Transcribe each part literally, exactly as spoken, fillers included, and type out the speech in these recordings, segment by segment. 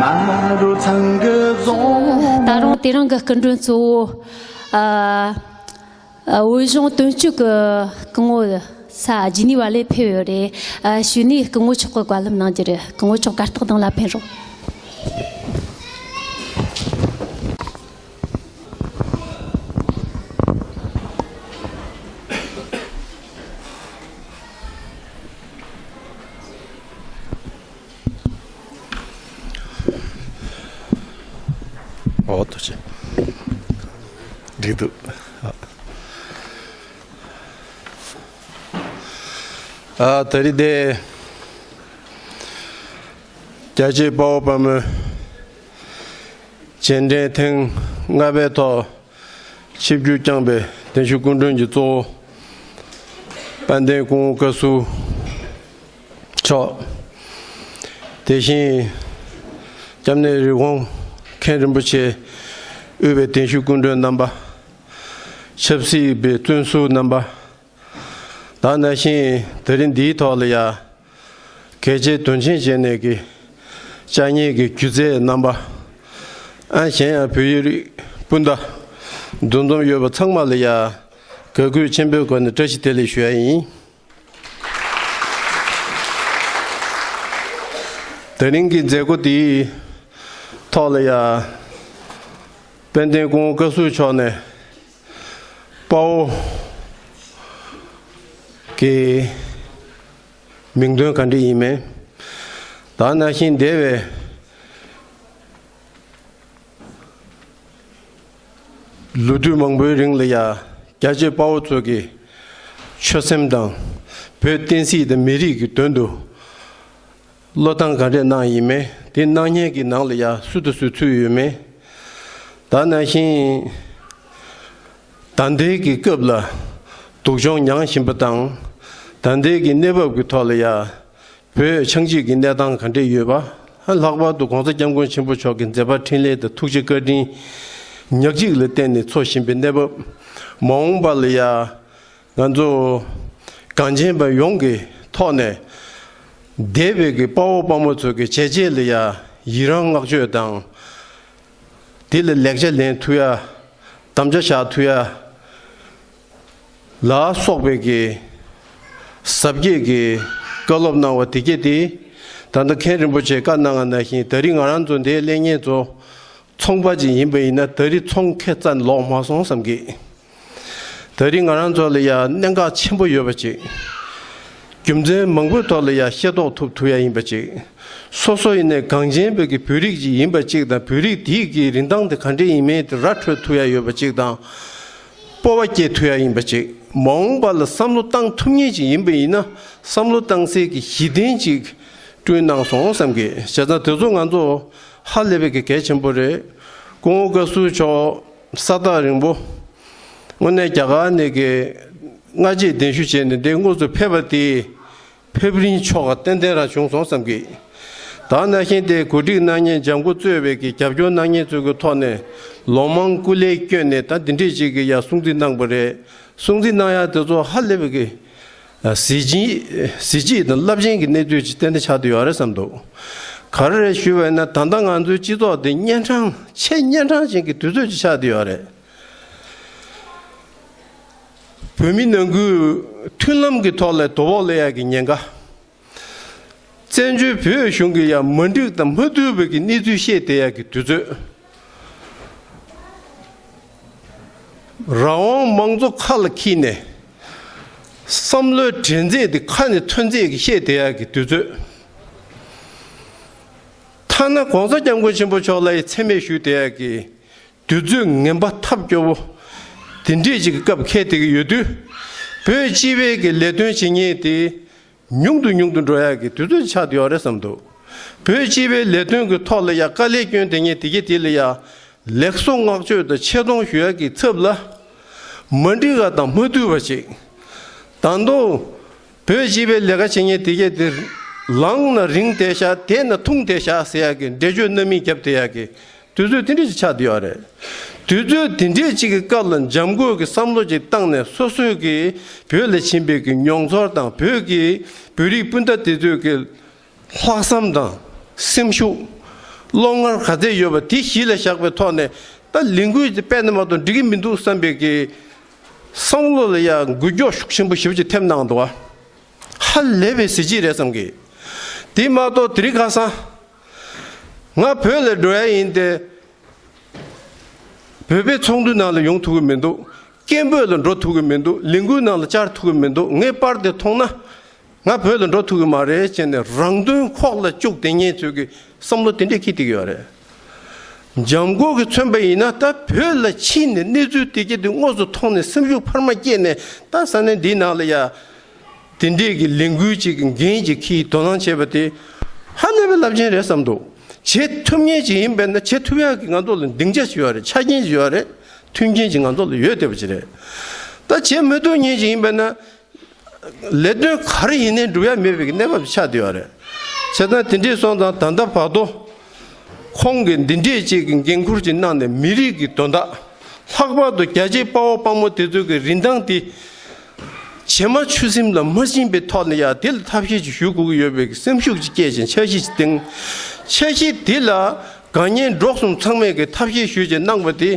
ད་རུང་དེ་རིང་གི་སྐུ་མགྲོན་གཙོ་བོ། ཨ། ཨ། བོད་གཞུང་དོན་གཅོད་ཀྱི་སྐུ་ངོ་ས་ཇི་ནི་ཝ་ལས་ཕེབས་ཡོད་རེད། ཨ། ཞུས་ནས་སྐུ་ངོ་མཆོག་གི་བཀའ་སློབ་གནང་རྒྱུ་རེད། སྐུ་ངོ་མཆོག་གར་སྟེགས་སྟེང་ལ་ཕེབས་རོགས། ཨོ་ཐུགས་རྗེ་ཆེ། འགྲིག་འདུག། ཨ། ད་རེས་དེ་རྒྱལ་གཅེས་དཔའ་བོ་དཔའ་མོའི་རྗེས་དྲན་ཐེངས་ལྔ་པའི་ཐོག་ཆིབས་བསྒྱུར་བསྐྱངས་པའི་གདན་ཞུ་སྐུ་མགྲོན་གྱི་གཙོ་བོ་དཔལ་ལྡན་སྐུ་ངོ་བཀའ་ཟུར་མཆོག། དེ་བཞིན་སྐྱབས་གནས་རི་བོང་མཁན་རིན་པོ་ཆེ་དབུས་པའི་གདན་ཞུ་སྐུ་མགྲོན་རྣམ་པ། ཆབ་སྲིད་པའི་བཙོན་ཟུར་རྣམ་པ། ད་ག་ནང་བཞིན་དེ་རིང་འདིའི་ཐོག་ལ་ཡ་གལ་ཆེའི་དོན་ཆེན་བྱས་ནས་ཀྱི་བཅར་མཁན་གྱི་སྒྱུ་རྩལ་རྣམ་པ། ཨ། གཞན་ཡང་བོད་ཡིག་རིགས་སྤུན་ཟླ་འདུ་འཛོམས་ཡོད་པ་ཚང་མ་ལ་ཡ་དགའ་གུས་ཆེན་པོའི་སྒོ་ནས་བཀྲ་ཤིས་བདེ་ལེགས་ཞུ་ཡ་ཡིན། དེ་རིང་གི་མཛད་སྒོ་འདིའི་ཐོག་ལ་ཡ་དཔལ་ལྡན་སྐུ་ངོ་བཀའ་ཟུར་མཆོག་ནས་དཔའ་བོ་གི་མིང་དོན་ག་འདྲ་ཡིན་མིན། ད་ག་ནང་བཞིན་འདས་པའི་ལོ་དུས་མང་པོའི་རིང་ལ་ཡ་རྒྱལ་གཅེས་དཔའ་བོ་ཚོ་གི་ཆོད་སེམས་དང་བོད་བསྟན་སྲིད་དང་མི་རིགས་ཀྱི་དོན་དུ་བློས་བཏང་ག་འདྲས་གནང་ཡིན་མིན། དེ་གནང་མཁན་གྱི་ནང་ལ་ཡ་སུ་དང་སུ་ཚུད་ཡོད་མེད། ད་ག་ནང་བཞིན་ད་ལྟའི་གི་སྐབས་ལ་སྡུག་སྦྱོང་མྱངས་བཞིན་པ་དང་། ད་ལྟའི་གི་གནས་བབ་ཀྱི་ཐོག་ལ་ཡ་བོད་ཆགས་འཇིག་གི་གནས་སྟངས་ག་འདྲས་ཡོད་པ། ལྷག་པར་དུ་༸གོང་ས་༸སྐྱབས་མགོན་ཆེན་པོ་མཆོག་གི་མཛད་པ་འཕྲིན་ལས་དང་ཐུགས་རྗེ་བཀའ་དྲིན་ཉག་གཅིག་ལ་བརྟེན་ནས་འཚོ་བཞིན་པའི་གནས་བབ། མ་འོངས་པ་ལ་ཡ་ང་ཚོ་གངས་ཅན་པ་ཡོངས་ཀྱི་ཐོག་ནས་འདས་པའི་གི་དཔའ་བོ་དཔའ་མོ་ཚོ་གི་བྱས་རྗེས་ལ་ཡ་ཡི་རང་བསྔགས་བརྗོད་དང་། དེ་ལ་ལེགས་ཆ་ལེན་ཐུབ་ཡ། དམ་བཅའ་བཞག་ཐུབ་ཡ་ལ་སོགས་པའི་གི་ཟབ་རྒྱས་ཀྱི་བཀའ་སློབ་གནང་བ་དེ་གྱད་དེ། ད་ལྟ་མཁན་རིན་པོ་ཆེས་བཀའ་གནང་བ་ནང་བཞིན་ད་རིང་ང་རང་ཚོ་འདིར་སླེབས་མཁན་ཚོ་ཚོང་པ་ཅིག་ཡིན་པ་ཡིན་ན་ད་རིང་ཚོང་ཁེ་བཙན་ལོག་མ་སོང་བསམ་གི། ད་རིང་ང་རང་ཚོ་ལ་ཡ་གནད་འགག་ཆེན་པོ་ཡོད་པ་ཅིག། རྒྱུ་མཚན་མང་པོའི་ཐོག་ལ་ཡ་ཤེས་རྟོགས་ཐུབ་ཐུབ་ཡ་ཡིན་པ་ཅིག། སོ་སོ་ཡིན་ནའི་གངས་ཅན་པའི་གི་བོད་རིགས་ཅིག་ཡིན་པ་ཅིག་དང་། བོད་རིགས་དེའི་གི་རིན་ཐང་དེ་ག་འདྲས་ཡིན་མིན་དེ་ར་འཕྲོད་ཐུབ་ཡ་ཡོད་པ་ཅིག་དང་། སྤོབས་པ་སྐྱེ་ཐུབ་ཡ་ཡིན་པ་ཅིག། མ་འོངས་པ་ལ་བསམ་བློ་བཏང་ཐུབ་མཁན་ཅིག་ཡིན་པ་ཡིན་ན་བསམ་བློ་བཏང་སའི་གི་གཞི་རྟེན་ཅིག་བསྐྲུན་གནང་སོང་བསམ་གི། བྱས་ཙང་དེ་ཚོ་ང་ཚོ་ཧ་ལས་པའི་གི་གལ་ཆེན་པོ་རེད། སྐུ་ངོ་བཀའ་ཟུར་མཆོག་ས་ཐག་རིང་པོ་དངོས་གནས་རྒྱ་གར་ནས་གི་སྔ་རྗེས་གདན་ཞུ་བྱས་ནས་འདིར་དངོས་སུ་ཕེབས་པ་དེ་ཕེབས་རིན་ཆོག་ག་ཏན་ཏན་རང་བྱུང་སོང་བསམ་གི། ད་ག་ནང་བཞིན་དེ་གོ་སྒྲིག་གནང་མཁན་འཇམ་མགོ་གཙོས་པའི་གི་རྒྱབ་སྐྱོར་གནང་མཁན་ཚོའི་གི་ཐོག་ནས་ལོ་མང་སྐུ་ལས་བསྐྱོན་ནས་ད་འདི་འདྲས་ཅིག་གི་ཡ་སྲུང་བརྩི་གནང་པ་རེད། སྲུང་བརྩི་གནང་ཡ་དེ་ཚོ་ཧ་ལས་པའི་གི་གཟི་བརྗིད་གཟི་བརྗིད་དང་རླབས་ཆེན་གྱི་གནས་ཚུལ་ཅིག་ཏན་ཏན་ཆགས་བསྡད་ཡོད་རེད་བསམ་འདུག། ག་རེ་རེད་ཞུས་པ་ཡིན་ན་ད་ལྟ་ང་ཚོའི་སྤྱི་ཚོགས་འདི་གཉན་འཕྲང་ཆེས་གཉན་འཕྲང་ཅན་གྱི་དུས་ཚོད་ཅིག་ཆགས་བསྡད་ཡོད་རེད། བོད་མི་ནང་ཁུལ་མཐུན་ལམ་གྱི་ཐོག་ལ་དོ་ཕོག་སླེབས་ཡག་གི་ཉེན་ཁ། བཙན་བྱོལ་བོད་གཞུང་གི་ཡང་མ་འགྲིག་དང་མ་བསྡུར་བའི་གི་གནས་ཚུལ་བཤད་བསྡད་ཡག་གི་དུས་ཚོད། རང་དབང་མང་གཙོ་ཁ་ལ་འཁྱེར་ནས་བསམ་བློའི་འགྲན་རྩོད་དེ་ཁ་ནས་ཐོན་རྩོད་ཀྱི་བཤད་བསྡད་ཡག་གི་དུས་ཚོད། ཐ་ན་༸གོང་ས་༸སྐྱབས་མགོན་ཆེན་པོ་མཆོག་ལ་ཡང་མཚན་སྨད་ཞུས་བསྡད་ཡག་གི་དུས་ཚོད་ངན་པ་ཐབས་སྐྱོ་བོ་དེ་འདྲས་ཅིག་གི་སྐབས་འཁེལ་བསྡད་ཀྱི་ཡོད་དུས། བོད་སྤྱི་པའི་གི་ལས་དོན་བྱེད་མཁན་དེ་ཉུང་དུ་ཉུང་དུ་འགྲོ་ཡག་གི་དུས་ཚོད་ཆགས་བསྡད་ཡོད་རེད་བསམ་འདུག། བོད་སྤྱི་པའི་ལས་དོན་གྱི་ཐོག་ལ་ཡ་དཀའ་ལས་སྐྱོན་བསྡད་མཁན་དེ་གྱད་དེ་ལ་ཡ་ལེགས་སོ་བསྔགས་བརྗོད་དང་ཆེ་མཐོང་ཞུ་ཡག་གི་ཚབ་ལ་མ་འགྲིག་པ་དང་མ་བསྡུར་བ་ཅིག། ད་དུང་བོད་སྤྱི་པའི་ལས་ཀ་བྱེད་མཁན་དེ་གྱད་དེ་ལངས་ན་རིང་བསྡད་ཤག། བསྡད་ན་ཐུང་བསྡད་ཤག་ཟེར་ཡག་གི་འགྲེལ་བརྗོད་སྣ་མིན་བརྒྱབ་བསྡད་ཡག་གི་དུས་ཚོད་དེ་འདྲས་ཅིག་ཆགས་བསྡད་ཡོད་རེད། དུས་ཚོད་དེ་འདྲས་ཅིག་གི་སྐབས་ལ་འཇམ་མགོ་གི་བསམ་བློ་ཅིག་བཏང་ནས་སོ་སོའི་གི་བོད་ལ་ཕྱིན་པའི་གི་མྱོང་ཚོར་དང་བོད་ཀྱི་བོད་རིགས་སྤུན་ཟླ་དེ་ཚོའི་གི་ལྷག་བསམ་དང་སེམས་ཤུགས། བློ་ངར་ག་ཚད་ཡོད་པ་དེ་གཞི་ལ་བཞག་པའི་ཐོག་ནས། ད་ལས་འགུལ་དེ་སྤེལ་ན་མ་གཏོགས་འགྲིག་གི་མི་འདུག་བསམ་པའི་གི་བསམ་བློ་ལ་ཡང་འགུལ་སྐྱོད་ཤུགས་ཆེན་པོ་ཞེ་པོ་ཅིག་ཐེབས་གནང་འདུག་བ། ཧ་ལས་པའི་གཟི་བརྗིད་རེད་བསམ་གི། དེ་མ་གཏོགས་དེ་རིང་ཁ་སང་ང་བོད་ལ་འགྲོ་ཡ་ཡིན་ཏེ། བོད་པའི་ཚོགས་འདུ་ནང་ལ་ཡོང་ཐུབ་ཀྱི་མི་འདུག་སྐད་འབོད་ལ་འགྲོ་ཐུབ་ཀྱི་མི་འདུག་ལས་འགུལ་ནང་ལ་བཅར་ཐུབ་ཀྱི་མི་འདུག་ངས་པར་དེ་མཐོང་ན། ང་བོད་ལ་འགྲོ་ཐུབ་ཀྱི་མ་རེད་ཅེས་ནས་རང་དོན་ཁོག་ལ་བཅུག་བསྡད་མཁན་ཚོས་ཀྱི་བསམ་བློ་དེ་འདྲས་འཁྱེར་བསྡད་ཀྱི་ཡོད་རེད། འཇམ་མགོ་གིས་མཚོན་པ་ཡིན་ན། ད་བོད་ལ་ཕྱིན་ནས་གནས་ཚུལ་དེ་གྱད་དེ་དངོས་སུ་མཐོང་ནས་སེམས་ཤུགས་འཕར་མ་སྐྱེས་ནས། ད་ས་གནས་འདིའི་ནང་ལ་ཡ་དེ་འདྲས་ཀྱི་ལས་འགུལ་ཅིག་གི་འགན་ཅིག་འཁྱེར་དོ་སྣང་བྱས་པ་དེ་ཧ་ལས་པའི་རླབས་ཆེན་རེད་བསམ་འདུག་བྱེད་ཐུབ་མཁན་ཅིག་ཡིན་པས་ན། བྱེད་ཐུབ་ཡག་གི་ང་ཚོ་ལ་སྡིངས་ཆ་ཅིག་ཡོད་རེད། ཆ་རྐྱེན་ཅིག་ཡོད་རེད། མཐུན་རྐྱེན་ཅིག་ང་ཚོ་ལ་ཡོད་བསྡད་པ་ཅིག་རེད། ད་བྱེད་མི་ཐུབ་མཁན་ཅིག་ཡིན་པས་ན། ལས་དོན་ག་རེ་ཡིན་ནའི་འགྲུབ་ཡ་མེད་པའི་གནས་བབ་ཆགས་བསྡད་ཡོད་རེད། བྱས་ཙང་དེ་འདྲས་སོང་ཙང་ད་ལྟ་བར་དུ་ཁོང་གིས་འདི་འདྲས་ཅིག་གི་འགན་འཁུར་ཅིག་གནང་ནས། མི་རིགས་ཀྱི་དོན་དག་ལྷག་པར་དུ་རྒྱ་ཆེའི་དཔའ་བོ་དཔའ་མོ་དེ་ཚོའི་གི་རིན་ཐང་དེ་བྱེ་མ་ཆུ་སྲིན་ལ་མ་སྦྱིན་པའི་ཐོག་ནས་ཡ་དེ་ལ་ཐབས་ཤེས་ཅིག་ཞུ་དགོས་ཀྱི་ཡོད་པའི་གི་སེམས་ཤུགས་ཅིག་སྐྱེས་ཤིང་། འཆར་གཞི་ཅིག་བཏིང་། འཆར་གཞི་དེ་ལ་དགའ་ཉེ་འགྲོགས་གསུམ་ཚང་མས་གི་ཐབས་ཤེས་ཞུས་ཅིག་གནང་པ་དེ།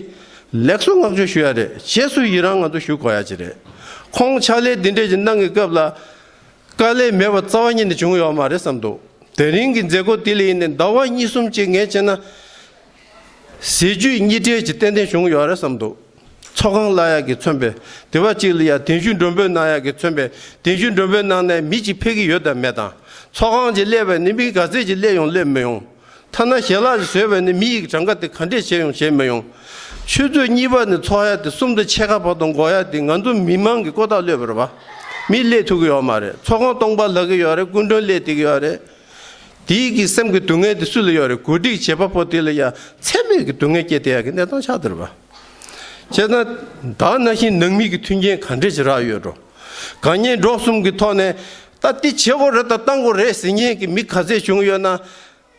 ལེགས་སོ་བསྔགས་བརྗོད་ཞུ་ཡ་རེད། རྗེས་སུ་ཡི་རང་ང་ཚོ་ཞུ་དགོས་ཡ་ཅིག་རེད། ཁོང་ཕྱག་ལས་འདི་འདྲས་ཅིག་གནང་གི་སྐབས་ལ་དཀའ་ལས་མེད་པ་རྩ་བ་ཉིད་ནས་བྱུང་ཡོད་མ་རེད་བསམ་འདུག་དེ་རིང་གི་མཛད་སྒོ་དེ་ལ་ཡིན་ནའི་ཟླ་བ་གཉིས་གསུམ་ཅིག་ངས་བྱས་ན་ཟས་བཅུད་གཉིས་འབྲེལ་ཅིག་ཏན་ཏན་བྱུང་ཡོད་རེད་བསམ་འདུག་ཚོགས་ཁང་གླ་ཡག་གིས་མཚོན་པའི་དེ་བ་གཅིག་ལ་ཡ་གདན་ཞུ་མགྲོན་འབོད་གནང་ཡག་གིས་མཚོན་པའི། གདན་ཞུ་མགྲོན་འབོད་གནང་ནས་མི་གཅིག་ཕེབས་ཀྱི་ཡོད་དམ་མེད་དང་། ཚོགས་ཁང་ཅིག་སླེབས་པ་ནས་མི་ག་ཚད་ཅིག་སླེབས་ཡོང་སླེབས་མི་ཡོང་། ཐ་ན་ཞལ་ལག་ཅིག་བཟོས་པ་ནས་མི་ཡི་གྲངས་ཀ་དེ་ག་འདྲས་བྱས་ཡོང་བྱས་མི་ཡོང་། ཆུ་ཚོད་གཉིས་པ་ནས་ཚོགས་ཡ་དེ་གསུམ་དང་ཕྱེད་ཀ་བར་དུ་འགོར་ཡ་དེ་ང་ཚོ་མི་མང་གི་ལྐོག་ཐག་གློད་པ་རེད་པ། མི་སླེབས་ཐུབ་ཀྱི་ཡོད་མ་རེད། ཚོགས་ཁང་སྟོང་པ་ལྷག་གི་ཡོད་རེད། སྐུ་མགྲོན་སླེབས་བསྡད་ཀྱི་ཡོད་རེད། དེའི་གི་སེམས་ཀྱི་སྡུག་བསྔལ་དེ་སུ་ལ་ཡོད་རེད། གོ་སྒྲིག་བྱེད་པ་པོ་དེ་ལ་ཡ་ཚད་མེད་ཀྱི་སྡུག་བསྔལ་སྐྱེ་བསྡད་ཡ་གི་གནས་སྟངས་ཆགས་བསྡད་རེད་པ། བྱས་ཙང་ད་ནང་བཞིན་ནང་མི་གི་མཐུན་རྐྱེན་ག་འདྲས་ཅིག་རག་ཡོད་འགྲོ། དགའ་ཉེ་འགྲོགས་གསུམ་གི་ཐོག་ནས་ད་འདི་བྱེད་དགོས་རེད་དང་བཏང་དགོས་རེད་ཟེར་མཁན་གྱི་མི་ག་ཚད་བྱུང་ཡོད་ན།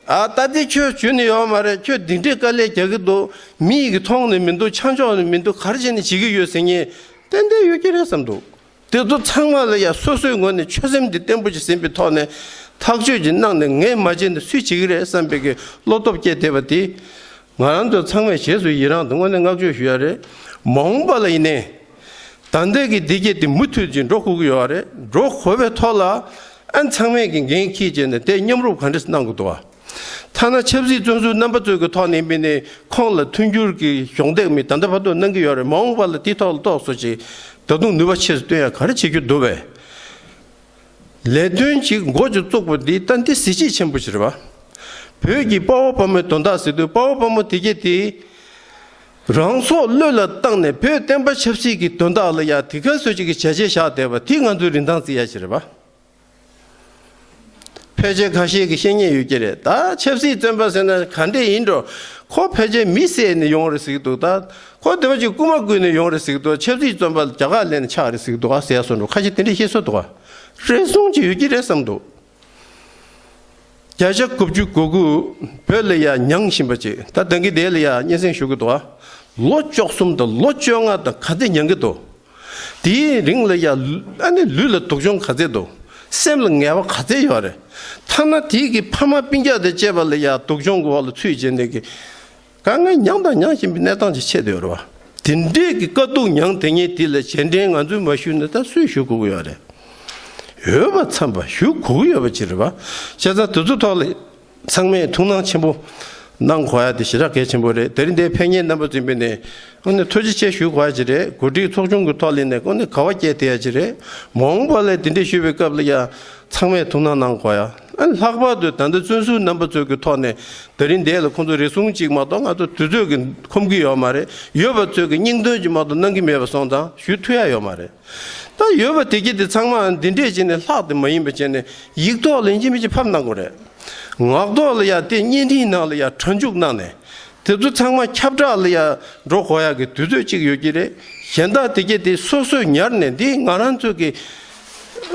ཨ། ད་འདི་ཁྱོད་བྱུང་ནི་ཡོད་མ་རེད། ཁྱོད་འདི་འདྲའི་དཀའ་ལས་རྒྱག་གི་འདུག་མི་ཡི་གི་མཐོང་ནི་མི་འདུག་ཆ་འཇོག་ནི་མི་འདུག་ག་རེ་བྱས་ནས་བྱེད་ཀྱི་ཡོད་ཟེར་མཁན་ཏན་ཏན་ཡོད་ཀྱི་རེད་བསམ་འདུག་དེ་ཚོ་ཚང་མ་ལ་ཡ་སོ་སོའི་ངོས་ནས་ཆོད་སེམས་འདི་བརྟན་པོ་ཅིག་ཟིན་པའི་ཐོག་ནས་ཐག་གཅོད་ཅིག་གནང་ནས། ངས་མ་བྱས་ན་སུས་བྱེད་ཀྱི་རེད་བསམ་པའི་གི་བློ་སྟོབས་སྐྱེས་བསྡད་པ་དེ། ང་རང་ཚོ་ཚང་མས་རྗེས་སུ་ཡི་རང་དང་དངོས་གནས་བསྔགས་བརྗོད་ཞུ་ཡ་རེད། མ་འོངས་པ་ལ་ཡིན་ནའི་ད་ལྟའི་གི་འདི་གྱད་དེ་མུ་མཐུད་ཅིག་འགྲོ་དགོས་ཀྱི་ཡོད་རེད། འགྲོ་དགོས་པའི་ཐོག་ལ་ཨ་ཚང་མས་ཀྱི་འགན་འཁྱེར་བྱས་ནས་དེ་མཉམ་རུབ་ག་འདྲས་གནང་དགོས་འདུག་བ། ཐ་ན་ཆབ་སྲིད་བཙོན་ཟུར་རྣམ་པ་ཚོའི་གི་ཐོག་ནས་ཡིན་པ་ཡིན་ནའི་ཁོང་ལ་མཐུན་འགྱུར་གྱི་གཞོགས་འདེགས་མི་ད་ལྟ་བར་དུ་གནང་གི་ཡོད་རེད། མ་འོངས་པ་ལ་དེའི་ཐོག་ལ་རྟོག་བཟོ་ཅིག་ད་དུང་ནུས་པ་ཆེ་རུ་བཏོན་ཡ་ག་རེ་བྱེད་རྒྱུ་འདུག་བས། ལས་དོན་ཅིག་འགོ་ཅིག་བཙུགས་པ་འདི་ད་འདི་གཟི་བརྗིད་ཆེན་པོ་ཞིག་རེད་བ། བོད་ཀྱི་དཔའ་བོ་དཔའ་མོའི་དོན་དག་ཟེར་དུས། དཔའ་བོ་དཔའ་མོ་དེ་གྱད་དེ་རང་སྲོག་བློས་ལ་བཏང་ནས་བོད་བསྟན་པ་ཆབ་སྲིད་ཀྱི་དོན་དག་ལ་ཡ་དེ་ག་ཚོད་ཅིག་གི་བྱས་རྗེས་བཞག་བསྡད་པ་དེ་ང་ཚོའི་རིན་ཐང་བརྩི་ཡ་ཞིག་རེད་བ། ཕལ་ཆེར་ཁ་ཤས་ཀྱིས་བཤད་མཁན་ཡོད་ཀྱི་རེད། ད་ཆབ་སྲིད་བཙོན་པ་ཟེར་ན་ག་འདྲས་ཡིན་འགྲོ། ཁོ་ཕལ་ཆེར་མི་བསད་ནས་ཡོང་རེད་ཟེར་གྱི་འདུག་ད་ཁོ་དེ་བ་ཅིག་རྐུ་མ་རྐུས་ནས་ཡོང་རེད་ཟེར་གྱི་འདུག་ཆབ་སྲིད་བཙོན་པ་རྒྱ་གར་ལེན་ནས་ཆགས་རེད་ཟེར་གྱི་འདུག་ཟེར་ཡ་སོང་འགྲོ། ཁ་ཤས་དེ་འདྲས་བཤད་སྲོལ་འདུག་རེ་ཟུང་ཅིག་ཡོད་ཀྱི་རེད་བསམ་འདུག་བརྒྱ་ཆ་དགུ་བཅུ་གོ་དགུ་བོད་ལ་ཡ་མྱངས་བཞིན་པ་ཅིག་ད་ལྟ་གི་དེ་ལ་ཡ་སྙན་སེང་ཞུ་གི་འདུག་ལོ་བཅུ་གསུམ་དང་ལོ་བཅོ་ལྔ་དང་ག་ཚད་མྱངས་ཀྱི་འདུག་དེའི་རིང་ལ་ཡ་ཨ་ནི་ལུས་ལ་སྡུག་སྦྱོང་ག་ཚད་འདུག་སེམས་ལ་ངལ་བ་ག་ཚད་ཡོད་རེད། ཐ་ན་དེའི་གི་ཕ་མ་སྤུན་ཀྱག་དང་བཅས་པ་ལ་ཡ་སྡུག་སྦྱོང་གི་འོག་ལ་ཚུད་བྱས་ནས་གི་དཀའ་ངལ་མྱངས་དང་མྱངས་བཞིན་པའི་གནས་སྟངས་ཅིག་ཆགས་བསྡད་ཡོད་རེད་བ། དེ་འདྲས་ཀྱི་དཀའ་སྡུག་མྱངས་བསྡད་མཁན་དེ་ལ་རྗེས་དྲན་ང་ཚོས་མ་ཞུས་ན་ད་སུས་ཞུ་དགོས་ཀྱི་ཡོད་རེད། འོས་པ་འཚམས་པ་ཞུ་དགོས་ཀྱི་ཡོད་པ་ཅིག་རེད་བ། བྱས་ཙང་དེ་ཚོ་ཐོག་ལ་ཚང་མས་ཐུགས་སྣང་ཆེན་པོ་གནང་དགོས་ཡ་དེ་ཞེ་དྲག་གལ་ཆེན་པོ་རེད། དེ་རིང་འདིར་ཕེབས་མཁན་རྣམ་པ་ཚོ་ཡིན་པ་ཡིན་ནའི་ཨ་ནི་ཐུགས་རྗེ་ཆེ་ཞུ་དགོས་ཡ་ཅིག་རེད། གོ་སྒྲིག་ཚོགས་ཆུང་གི་ཐོག་ལ་ཡིན་ནའི་ཨ་ནི་དགའ་བ་སྐྱེས་བསྡད་ཡ་ཅིག་རེད། མ་འོངས་པ་ལ་དེ་འདྲས་ཞུ་བའི་སྐབས་ལ་ཡ་ཚང་མས་ཐུགས་སྣང་གནང་དགོས་ཡ། ཨ་ནི་ལྷག་པར་དུ་ད་ལྟ་བཙོན་ཟུར་རྣམ་པ་ཚོ་གི་ཐོག་ནས་དེ་རིང་འདིར་ལ་ཁོང་ཚོ་རེ་ཟུང་གཅིག་མ་གཏོགས་ང་ཚོ་དུས་ཚོད་ཀྱིས་ཁོམ་གྱི་ཡོད་མ་རེད། ཡོད་པ་ཚོས་ཀྱི་སྙིང་དོན་གཅིག་མ་གཏོགས་གནང་གི་མེད་པ་སོང་ཙང་ཞུ་ཐུབ་ཡ་ཡོད་མ་རེད། ད་ཡོད་པ་དེ་གྱད་དེ་ཚང་མ་འདི་འདྲས་བྱས་ནས་ལྷག་དེ་མ་ཡིན་པ་བྱས་ནས་ཡིག་ཐོག་ལ་ཡིན་གཅིག་མིན་གཅིག་ཕབ་གནང་དགོས་རེད། ངག་ཐོག་ལ་ཡ་དེ་བརྙན་འཕྲིན་ནང་ལ་ཡ་སྒྲ་འཇུག་གནང་ནས་དེ་ཚོ་ཚང་མ་ཁྱབ་བསྒྲགས་ལ་ཡ་འགྲོ་དགོས་ཡ་གི་དུས་ཚོད་ཅིག་ཡོད་ཀྱི་རེད། གཞན་དག་དེ་གྱད་དེ་སོ་སོས་ཉར་ནས་འདི་ང་རང་ཚོ་གི་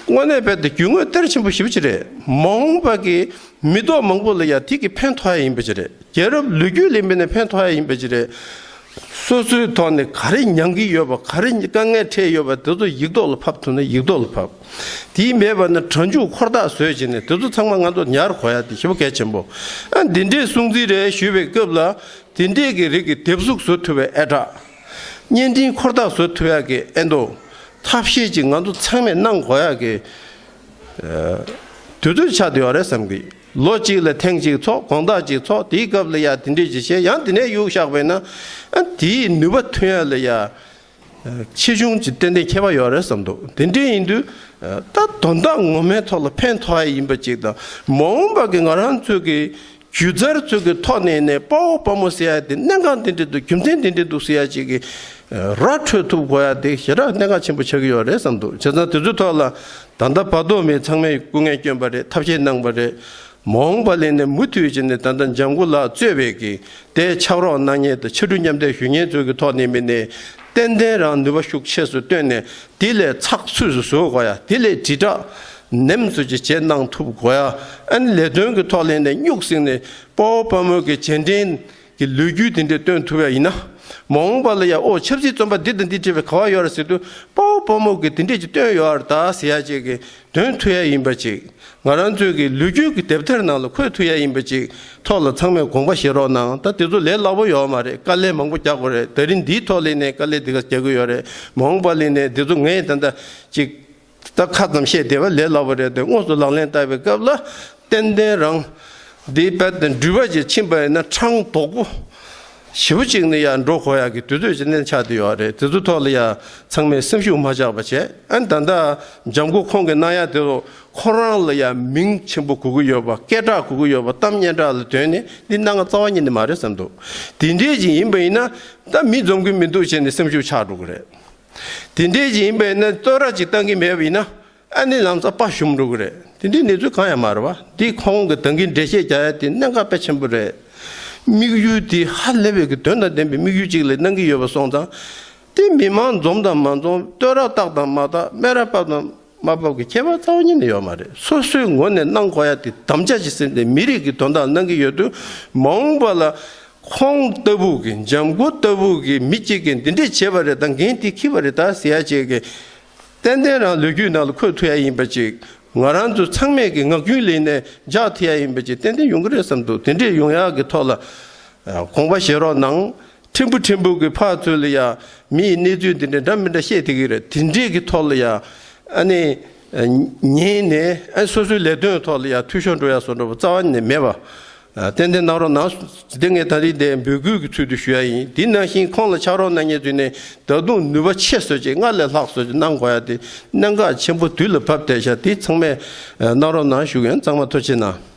དངོས་གནས་རྦད་དེ་རྒྱུ་དངོས་གཏེར་ཆེན་པོ་ཞེ་པོ་ཅིག་རེད། མ་འོངས་པ་གི་མི་ཐོག་མང་པོ་ལ་ཡ་དེ་གི་ཕན་ཐོགས་ཡ་ཡིན་པ་ཅིག་རེད། རྒྱལ་རབས་ལོ་རྒྱུས་ལ་ཡིན་པ་ཡིན་ནའི་ཕན་ཐོགས་ཡ་ཡིན་པ་ཅིག་རེད། སོ་སོའི་ཐོག་ནས་ག་རེ་མྱང་གི་ཡོད་པ། ག་རེ་དཀའ་ངལ་འཕྲད་ཡོད་པ་དེ་ཚོ་ཡིག་ཐོག་ལ་ཕབ་ཐུབ་ན་ཡིག་ཐོག་ལ་ཕབ། དེ་མེད་པ་ན་གྲ་འཇུག་འཁོར་ཐག་བཟོས་བྱས་ནས་དེ་ཚོ་ཚང་མ་ང་ཚོ་ཉར་དགོས་ཡ་དེ་ཞེ་པོ་གལ་ཆེན་པོ། ཨ་འདི་འདྲའི་སྲུང་བརྩི་རེ་ཞུས་པའི་སྐབས་ལ་དེ་འདྲའི་གི་རིགས་ཀྱི་དེབ་གཟུགས་བཟོ་ཐུབ་པའི་ཨེ་གྲགས། བརྙན་འཕྲིན་འཁོར་ཐག་བཟོ་ཐུབ་ཡ་གི་ཨེ་འདོ། ཐབས་ཤེས་ཀྱིས་ང་ཚོ་ཚང་མས་གནང་དགོས་ཡ་གི་དུས་ཚོད་ཆགས་བསྡད་ཡོད་རེད་བསམ་གི། ལོ་གཅིག་ལ་ཐེངས་གཅིག་ཚོགས། དགོང་དག་གཅིག་ཚོགས། དེའི་སྐབས་ལ་ཡ་དེ་འདྲས་ཅིག་བྱས། ཡང་དེ་ནས་གཡུག་བཞག་པས་ན་ཨ་དེའི་ནུས་པ་ཐོན་ཡ་ལ་ཡ་ཆེ་ཆུང་ཅིག་ཏན་ཏན་ཁྱད་པར་ཡོད་རེད་བསམ་འདུག། དེ་འདྲས་ཡིན་དུས་ད་དོན་དག་ངོ་མའི་ཐོག་ལ་ཕན་ཐོགས་ཡ་ཡིན་པ་ཅིག་དང་། མ་འོངས་པ་གི་ང་རང་ཚོའི་གི་སྒྱུ་རྩལ་ཚོའི་གི་ཐོག་ནས་ནས་དཔའ་བོ་དཔའ་མོ་ཟེར་ཡ་དེ་གནད་འགག་འདི་འདྲས་འདུག། རྒྱུ་མཚན་འདི་འདྲས་འདུག་ཟེར་ཡ་ཅིག་གི་ར་འཕྲོད་ཐུབ་དགོས་ཡ་དེ་ཞེ་དྲག་གནད་འགག་ཆེན་པོ་ཆགས་ཀྱི་ཡོད་རེད་བསམ་འདུག། བྱས་ཙང་དེ་ཚོའི་ཐོག་ལ་ད་ལྟ་བར་དུ་མི་ཚང་མས་སྐུ་ངལ་བསྐྱོན་པ་རེད། ཐབས་ཤེས་གནང་པ་རེད། མ་འོངས་པ་ལས་ནས་མུ་མཐུད་བྱས་ནས་ད་ལྟ་འཇམ་མགོ་ལགས་གཙོས་པའི་གི་དེ་ཕྱག་རོགས་གནང་མཁན་དང་ཕྱར་གྲུ་མཉམ་འདེགས་ཞུ་མཁན་ཚོའི་གི་ཐོག་ནས་མི་ནས་ཏན་ཏན་རང་ནུས་པ་ཤུགས་ཆེ་སུ་བཏོན་ནས་དེ་ལས་ཚགས་ཚུད་སུ་བཟོ་དགོས་ཡ། དེ་ལས་དྲིལ་བསྒྲགས་ནེམ་སུ་ཅིག་བྱེད་གནང་ཐུབ་དགོས་ཡ། ཨ་ནི་ལས་དོན་གི་ཐོག་ལས་ནས་སྨྱུག་སྲིང་ནས་དཔའ་བོ་དཔའ་མོ་གི་རྗེས་དྲན་གི་ལོ་རྒྱུས་དེ་འདྲས་སྟོན་ཐུབ་ཡ་ཡིན་ན། མ་འོངས་པ་ལ་ཡ་ཨོ་ཆབ་སྲིད་བཙོན་པ་འདི་དང་འདི་བྲིས་པའི་ག་བ་ཡོད་རེད་ཟེར་དུས་དཔའ་བོ་དཔའ་མོ་གི་དེ་འདྲས་ཅིག་སྟོན་ཡོད་རེད་ད་ཟེར་ཡ་ཅིག་གི་འདོན་ཐུབ་ཡ་ཡིན་པ་ཅིག། ང་རང་ཚོའི་གི་ལོ་རྒྱུས་ཀྱི་དེབ་ཐེར་ནང་ལ་འཁོད་ཐུབ་ཡ་ཡིན་པ་ཅིག་ཐོག་ལ་ཚང་མས་དགོངས་པ་བཞེས་རོགས་གནང་། ད་དེ་ཚོ་ལས་སླ་པོ་ཡོད་མ་རེད། དཀའ་ལས་མང་པོ་རྒྱག་དགོས་རེད། ད་རིང་འདིའི་ཐོག་ལས་ནས་དཀའ་ལས་འདི་ག་རྒྱག་གི་ཡོད་རེད། མ་འོངས་པ་ལས་ནས་འདི་ཚོ་ངས་ད་ལྟ་ཅིག་ད་ཁ་ཙམ་བཤད་བསྡད་པ་ལས་སླ་པོ་རེད་དེ། དངོས་སུ་ལག་ལེན་བསྟར་བའི་སྐབས་ལ་ཏན་ཏན་རང་འདི་དཔེ་དེ་འགྲུལ་པ་ཅིག་ཕྱིན་པ་ཡིན་ན་གྲངས་དོག་པོ་ཞེ་པོ་ཅིག་ནས་ཡར་འགྲོ་དགོས་ཡག་གི་དུས་ཚོད་ཅིག་ནས་ཆགས་བསྡད་ཡོད་རེད། དེ་ཚོ་ཐོག་ལ་ཡ་ཚང་མས་སེམས་ཤུགས་མ་ཆག་པ་བྱས། ཨ་ནི་ད་ལྟ་འཇམ་མགོ་ཁོང་གིས་གནང་ཡ་དེ་ཚོ་ཁོ་རང་ལ་ཡ་མིང་ཆེན་པོ་དགོས་ཀྱི་ཡོད་པ། སྐད་གྲགས་དགོས་ཀྱི་ཡོད་པ། གཏམ་སྙན་གྲགས་ལ་དོན་ནས་འདི་གནང་ག་རྩ་བ་ཉིད་ནས་མ་རེད་བསམ་འདུག། དེ་འདྲས་ཅིག་ཡིན་པ་ཡིན་ན་ད་མི་འཛོམས་ཀྱི་མི་འདུག་བྱས་ནས་སེམས་ཤུགས་ཆག་འགྲོ་གི་རེད། དེ་འདྲས་ཅིག་ཡིན་པ་ཡིན་ན་བསྟོད་ར་ཅིག་བཏང་གི་མེད་པ་ཡིན་ན། ཨ་ནི་ལམ་སང་དཔའ་ཞུམ་འགྲོ་གི་རེད། དེ་འདྲའི་གནས་ཚུལ་གང་ཡང་མ་རེད་བ། འདི་ཁོང་གི་ད་གིན་འགྲེལ་བཤད་རྒྱག་ཡ་དེ་གནད་འགག་དཔེ་ཆེན་པོ་རེད། དམིགས་ཡུལ་དེ་ཧ་ལས་པའི་གི་དོན་དང་ལྡན་པའི་དམིགས་ཡུལ་ཅིག་ལ་གནང་གི་ཡོད་པ་སོང་ཙང་། དེ་མི་མང་འཛོམས་དང་མ་འཛོམས། བསྟོད་ར་བཏགས་དང་མ་བཏགས། སྨད་ར་ཕབ་དང་མ་ཕབ་ཀྱི་ཁྱད་པར་རྩ་བ་ཉིད་ནས་ཡོད་མ་རེད། སོ་སོའི་ངོས་ནས་གནང་དགོས་ཡ་དེ་དམ་བཅའ་ཅིག་ཟིན་ཏེ་མི་རིགས་ཀྱི་དོན་དག་གནང་གི་ཡོད་དུས། མ་འོངས་པ་ལ་ཁོང་ལྟ་བུ་གི་འཇམ་མགོ་ལྟ་བུ་གི་མི་གཅིག་གིས་འདི་འདྲས་བྱས་པ་རེད་ད། འགན་དེ་འཁྱེར་པ་རེད་ད་ཟེར་ཡ་ཅིག་གི་ཏན་ཏན་རང་ལོ་རྒྱུས་ནང་ལ་འཁོད་ཐུབ་ཡ་ཡིན་པ་ཅིག། ང་རང་ཚོ་ཚང་མས་ཀྱི་ངག་རྒྱུན་ལེན་ནས་འཇགས་ཐུབ་ཡ་ཡིན་པ་ཅིག་ཏན་ཏན་ཡོང་གི་རེད་བསམ་འདུག། དེ་འདྲས་ཡོང་ཡག་གི་ཐོག་ལ་དགོངས་པ་བཞེས་རོགས་གནང་། ཕྲན་བུ་ཕྲན་བུ་གི་ཕར་ཚུར་ལ་ཡ་མི་ཡི་གནས་ཚུལ་འདི་འདྲས་འདྲ་མི་འདྲ་བཤད་བསྡད་ཀྱི་རེད། དེ་འདྲས་ཀྱི་ཐོག་ལ་ཡ་ཨ་ནི་ཉན་ནས་ཨ་སོ་སོའི་ལས་དོན་ཐོག་ལ་ཡ་འཐུས་ཤོར་འགྲོ་ཡ་བཟོ་འདྲ་པོ་རྩ་བ་ནས་མེད་པ། ཏན་ཏན་གནང་རོགས་གནང་། འདི་ངས་ད་རེས་འདི་འབོད་སྐུལ་གྱི་ཚུལ་དུ་ཞུ་ཡ་ཡིན། དེ་ནང་བཞིན་ཁོང་ལ་ཕྱག་རོགས་གནང་མཁན་ཚོས་ནས་ད་དུང་ནུས་པ་ཆེ་བཟོ་ཅིག་སྔར་ལས་ལྷག་བཟོ་ཅིག་གནང་དགོས་ཡ་དེ་གནད་འགག་ཆེན་པོ་དུས་ལ་བབས་བསྡད་ཤག། དེ་ཚང་མས་གནང་རོགས་གནང་ཞུ་གི་ཡིན། ཚང་མ་ཐུགས་རྗེ་གནང་།